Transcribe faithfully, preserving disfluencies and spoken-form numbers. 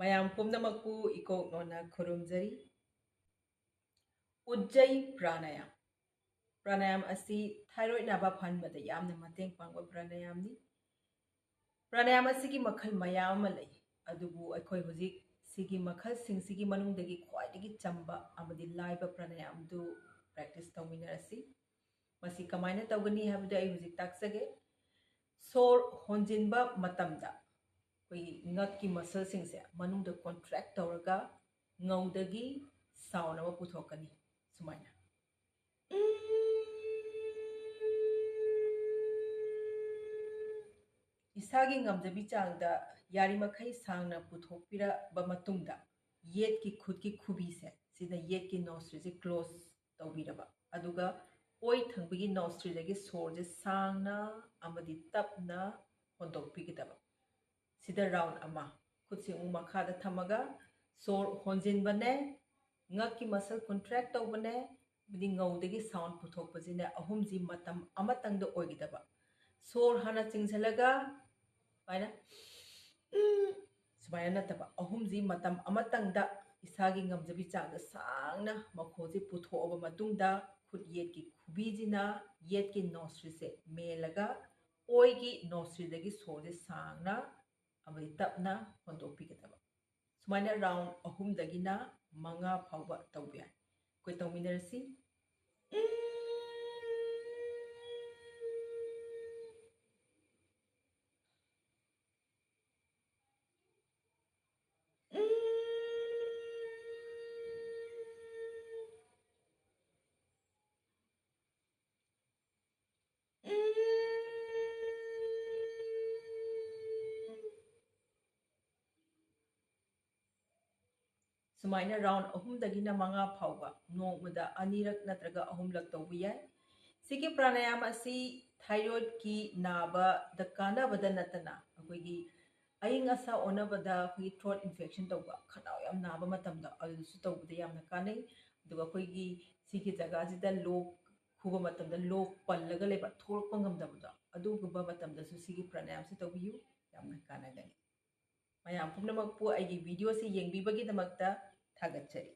ꯃꯌꯥꯝ ꯄꯨꯝꯅꯃꯛꯄꯨ ꯏꯀꯣꯛ ꯅꯣꯟꯅ ꯈꯨꯔꯨꯝꯖꯔꯤ꯫ ꯎꯖꯖꯌꯤ ꯄ꯭ꯔꯥꯅꯥꯌꯥꯝ꯫ ꯄ꯭ꯔꯥꯅꯥꯌꯥꯝ ꯑꯁꯤ ꯊꯥꯏꯔꯣꯏꯗ ꯅꯥꯕ ꯐꯍꯟꯕꯗ ꯌꯥꯝꯅ ꯃꯇꯦꯡ ꯄꯥꯡꯕ ꯄ꯭ꯔꯥꯅꯥꯌꯥꯝꯅꯤ꯫ ꯄ꯭ꯔꯥꯅꯥꯌꯥꯝ ꯑꯁꯤꯒꯤ ꯃꯈꯜ ꯃꯌꯥꯝ ꯑꯃ ꯂꯩ, ꯑꯗꯨꯕꯨ ꯑꯩꯈꯣꯏ ꯍꯧꯖꯤꯛ ꯁꯤꯒꯤ ꯃꯈꯜꯁꯤꯡꯁꯤꯒꯤ ꯃꯅꯨꯡꯗꯒꯤ ꯈ꯭ꯋꯥꯏꯗꯒꯤ ꯆꯝꯕ ꯑꯃꯗꯤ ꯂꯥꯏꯕ ꯄ꯭ꯔꯥꯅꯥꯌꯥꯝꯗꯨ practice ꯇꯧꯃꯤꯟꯅꯔꯁꯤ꯫ ꯃꯁꯤ ꯀꯃꯥꯏꯅ ꯇꯧꯒꯅꯤ ꯍꯥꯏꯕꯗꯨ ꯑꯩ ꯍꯧꯖꯤꯛ ꯇꯥꯛꯆꯒꯦ꯫ ꯁꯣꯔ ꯍꯣꯟꯖꯤꯟꯕ ꯃꯇꯝꯗ ꯑꯩꯈꯣꯏꯒꯤ ꯉꯛꯀꯤ muscleꯁꯤꯡꯁꯦ ꯃꯅꯨꯡꯗ contract ꯇꯧꯔꯒ ꯉꯧꯗꯒꯤ sound ꯑꯃ ꯄꯨꯊꯣꯛꯀꯅꯤ, ꯁꯨꯃꯥꯏꯅ꯫ ꯏꯁꯥꯒꯤ ꯉꯝꯖꯕꯤ ꯆꯥꯡꯗ ꯌꯥꯔꯤꯃꯈꯩ ꯁꯥꯡꯅ ꯄꯨꯊꯣꯛꯄꯤꯔꯕ ꯃꯇꯨꯡꯗ, ꯌꯦꯠꯀꯤ ꯈꯨꯠꯀꯤ ꯈꯨꯕꯤꯁꯦ, ꯁꯤꯅ ꯌꯦꯠꯀꯤ ꯅꯣꯁꯇ꯭ꯔꯤꯁꯦ close ꯇꯧꯕꯤꯔꯕ, ꯑꯗꯨꯒ ꯑꯣꯏ ꯊꯪꯕꯒꯤ ꯅꯣꯁꯇ꯭ꯔꯤꯗꯒꯤ ꯁꯣꯔꯁꯦ ꯁꯥꯡꯅ ꯑꯃꯗꯤ ꯇꯞꯅ ꯍꯣꯟꯗꯣꯛꯄꯤꯒꯗꯕ꯫ ꯁꯤꯗ round ꯑꯃ꯫ ꯈꯨꯠꯁꯦ ꯑꯃꯨꯛ ꯃꯈꯥꯗ ꯊꯝꯃꯒ ꯁꯣꯔ ꯍꯣꯟꯖꯤꯟꯕꯅꯦ, ꯉꯛꯀꯤ muscle contract ꯇꯧꯕꯅꯦ, ꯑꯃꯗꯤ ꯉꯧꯗꯒꯤ sound ꯄꯨꯊꯣꯛꯄꯁꯤꯅꯦ, ꯑꯍꯨꯝꯁꯤ ꯃꯇꯝ ꯑꯃꯇꯪꯗ ꯑꯣꯏꯒꯗꯕ꯫ ꯁꯣꯔ ꯍꯥꯟꯅ ꯆꯤꯡꯁꯤꯜꯂꯒ ꯁꯨꯃꯥꯏꯅ, ꯎꯝ, ꯁꯨꯃꯥꯏꯅ ꯅꯠꯇꯕ, ꯑꯍꯨꯝꯁꯤ ꯃꯇꯝ ꯑꯃꯇꯪꯗ ꯏꯁꯥꯒꯤ ꯉꯝꯖꯕꯤ ꯆꯥꯡꯗ ꯁꯥꯡꯅ ꯃꯈꯣꯜꯁꯤ ꯄꯨꯊꯣꯛꯑꯕ ꯃꯇꯨꯡꯗ, ꯈꯨꯠ ꯌꯦꯠꯀꯤ ꯈꯨꯕꯤꯁꯤꯅ ꯌꯦꯠꯀꯤ ꯅꯣꯁꯇ꯭ꯔꯤꯁꯦ ꯃꯦꯜꯂꯒ ꯑꯣꯏꯒꯤ ꯅꯣꯁꯇ꯭ꯔꯤꯗꯒꯤ ꯁꯣꯔꯁꯦ ꯁꯥꯡꯅ ꯑꯃꯗꯤ ꯇꯞꯅ ꯍꯣꯟꯗꯣꯛꯄꯤꯒꯗꯕ꯫ ꯁꯨꯃꯥꯏꯅ round ꯑꯍꯨꯝꯗꯒꯤꯅ ꯃꯉꯥ ꯐꯥꯎꯕ ꯇꯧꯕ ꯌꯥꯏ꯫ ꯑꯩꯈꯣꯏ ꯇꯧꯃꯤꯟꯅꯔꯁꯤ꯫ ꯁꯨꯃꯥꯏꯅ round ꯑꯍꯨꯝꯗꯒꯤꯅ ꯃꯉꯥ ꯐꯥꯎꯕ ꯅꯣꯡꯃꯗ ꯑꯅꯤꯔꯛ ꯅꯠꯇ꯭ꯔꯒ ꯑꯍꯨꯝꯂꯛ ꯇꯧꯕ ꯌꯥꯏ꯫ ꯁꯤꯒꯤ ꯄ꯭ꯔꯥꯅꯥꯌꯥꯝ ꯑꯁꯤ thyroidꯀꯤ ꯅꯥꯕꯗ ꯀꯥꯟꯅꯕꯗ ꯅꯠꯇꯅ, ꯑꯩꯈꯣꯏꯒꯤ ꯑꯏꯪ ꯑꯁꯥ ꯑꯣꯟꯅꯕꯗ ꯑꯩꯈꯣꯏꯒꯤ throat infection ꯇꯧꯕ, ꯈꯅꯥꯎ ꯌꯥꯝ ꯅꯥꯕ ꯃꯇꯝꯗ, ꯑꯗꯨꯗꯁꯨ ꯇꯧꯕꯗ ꯌꯥꯝꯅ ꯀꯥꯟꯅꯩ꯫ ꯑꯗꯨꯒ ꯑꯩꯈꯣꯏꯒꯤ ꯁꯤꯒꯤ ꯖꯒꯥꯁꯤꯗ ꯂꯣꯛ ꯈꯨꯕ ꯃꯇꯝꯗ ꯂꯣꯛ ꯄꯜꯂꯒ ꯂꯩꯕ, ꯊꯣꯛꯂꯛꯄ ꯉꯝꯗꯕꯗꯣ, ꯑꯗꯨꯒꯨꯝꯕ ꯃꯇꯝꯗꯁꯨ ꯁꯤꯒꯤ ꯄ꯭ꯔꯥꯅꯥꯌꯥꯝꯁꯤ ꯇꯧꯕꯤꯌꯨ, ꯌꯥꯝꯅ ꯀꯥꯟꯅꯒꯅꯤ꯫ ꯃꯌꯥꯝ ꯄꯨꯝꯅꯃꯛꯄꯨ ꯑꯩꯒꯤ videoꯁꯤ ꯌꯦꯡꯕꯤꯕꯒꯤꯗꯃꯛꯇ ꯊꯥꯒꯠꯆꯔꯤ꯫